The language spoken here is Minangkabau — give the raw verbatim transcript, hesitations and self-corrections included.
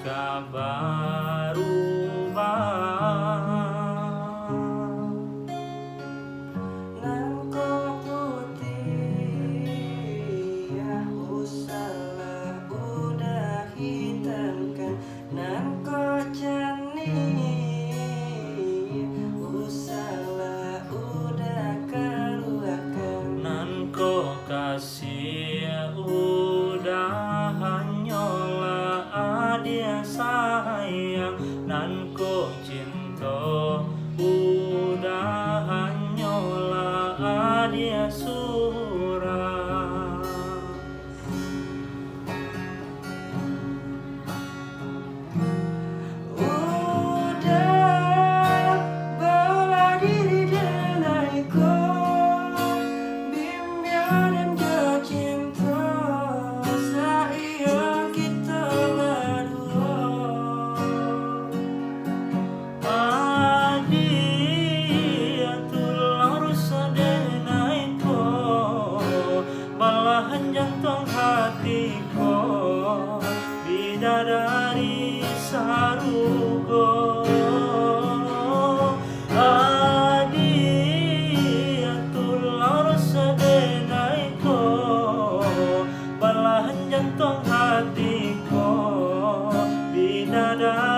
Barubah. Nan ko putiah, usahlah Uda hitamkan. Nan ko janiah, usahlah Uda kaluakan. Nan ko kasih Uda hanyolah adiak sayang, nan ko cinto Uda hanyolah adiak surang. Uda, balah diri denai ko, bimbiang den jo cinto, saiyo kito baduo. Adiak tulang rusak denai ko, balahan jantuang hati ko, bidadari sarugo. Adiak tulang rusak denai ko, balahan jantuang hati ko, bidadari